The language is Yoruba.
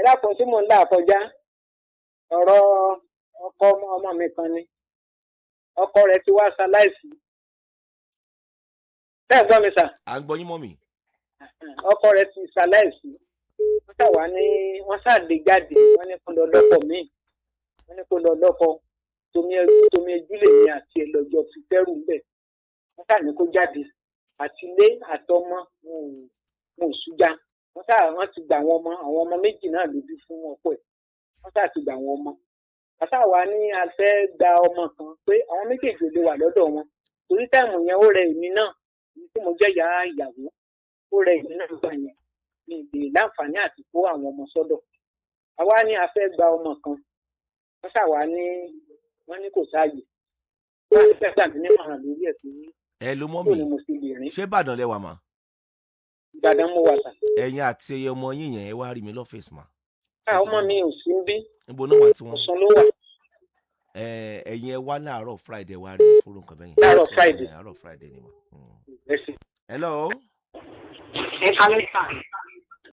Dákun, tí mò ń là kọjá, ọ̀rọ̀ ọkọ ọmọ mi kan ni. Ọkọ rẹ̀ ti wá ṣaláìsí. Bẹ́ẹ̀ gbọ́ mi, sà? À ń gbọ́ yín, mummy. Ọkọ rẹ̀ ti ṣaláìsí. Wọ́n ṣà wá ní wọ́n ṣàlè jáde, wọ́n ní kó lọ lọ́kọ míì, wọ́n ní kó lọ lọ́kọ. Tomi tomi ojúlé mi àti ẹ̀ lọ́jọ́ fi fẹ́rù ńbẹ̀. Wọ́n ṣà ní kó jáde àti ilé àtọmọ, wọn ò sújà. Wọ́n ṣà wọ́n ti gbà àwọn ọmọ, àwọn ọmọ méjì náà lójú fún ọkọ ẹ̀. Wọ́n ṣà ti gbà àwọn ọmọ. Àṣà wa ní a fẹ́ gba ọmọ kan pé àwọn méjèèjì ò lè wà lọ́dọ̀ wọn, torí time yẹn ó rẹ èmi náà, èmi tí mo jẹ́ ìyá ìyàwó, ó rẹ èmi náà gbà yẹn, mi ì lè láǹfààní àti kó àwọn ọmọ sọ́dọ̀. Àwa ní a fẹ́ gba ọmọ kan. Wọ́n ṣà wá ní wọ́n ní kò sáàyè. Wọ́n á fẹ́ gbà mí nímọ̀ràn lórí ẹ̀ pé Ẹ ló kó mummy. ni mo sì lè rìn. Ṣé Ìbàdàn lẹ wà mà? Ìbàdàn mo wà, sà. Ẹ̀yin àti ọmọ yín yẹn, ẹ wá rí mi lọ́fíìsì mà. Àwọn ọmọ mi ò sí ń bí. Níbo náà wà tí wọ́n? Ọ̀ṣun ló wà. Ẹ̀yin ẹ wá láàárọ̀ Friday, wá rí mi fúru nǹkan bẹ́yẹn. Láàárọ̀ Friday. Àárọ̀ Friday ni mà. Ẹ ṣé. Hello. Ẹ kálẹ́, sà.